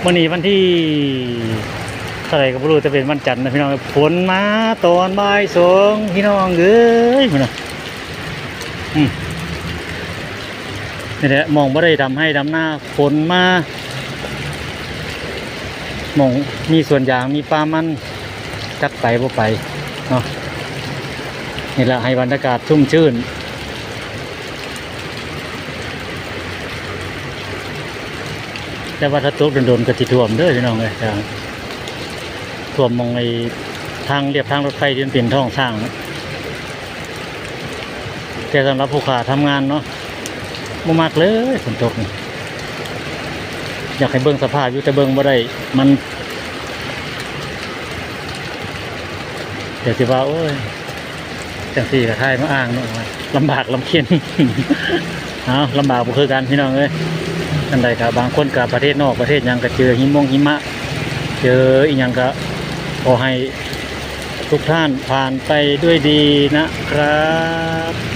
ມື້ນີ້ວັນທີເທົ່າໃດກໍບໍ່ຮູ້ ແຕ່ເປັນວັນຈັນນະພີ່ນ້ອງ. ຝົນມາຕອນບ່າຍສອງພີ່ນ້ອງເອີຍ ພຸ້ນນະ. ອືມ ນີ້ແຫຼະ ໝ່ອງບໍ່ໄດ້ດຳໄຮ່ດຳນາ ຝົນມາ ໝ່ອງມີສວນຢາງ ມີປ່າມັນ ຈັກໄປບໍ່ໄປເນາະ. ນີ້ແຫຼະ ໃຫ້ບັນຍາກາດຊຸ່ມຊື່ນ. ແຕ່ວ່າຖ້າຕົກດົນໆກໍຊິຖ້ວມເດີພີ່ນ້ອງເອີຍ. ຖ້ວມໝ່ອງໄອ້ທາງ ລຽບທາງລົດໄຟທີ່ມັນເປັນທ້ອງຊ້າງ. ແຕ່ສຳລັບຜູ້ຂ້າທຳງານເນາະ ບໍ່ມັກເລີຍຝົນຕົກນີ້. ຢາກໃຫ້ເບິ່ງສະພາບຢູ່ ແຕ່ເບິ່ງບໍ່ໄດ້ ມັນ ດຽວຊິວ່າ ໂອ້ຍ ຈັ່ງຊີ້ກໍຖ່າຍມາອ້າງເນາະ ລຳບາກລຳເຄັນ. ເອົາ ລຳບາກບໍ່ຄືກັນພີ່ນ້ອງເອີຍ. ອັນໃດກໍບາງຄົນກໍປະເທດນອກປະເທດຫຍັງ ກໍເຈີຫິມງຫິມະ ເຈີອີ່ຫຍັງ ກໍຂໍໃຫ້ທຸກທ່ານຜ່ານໄປດ້ວຍດີນະຄັບ.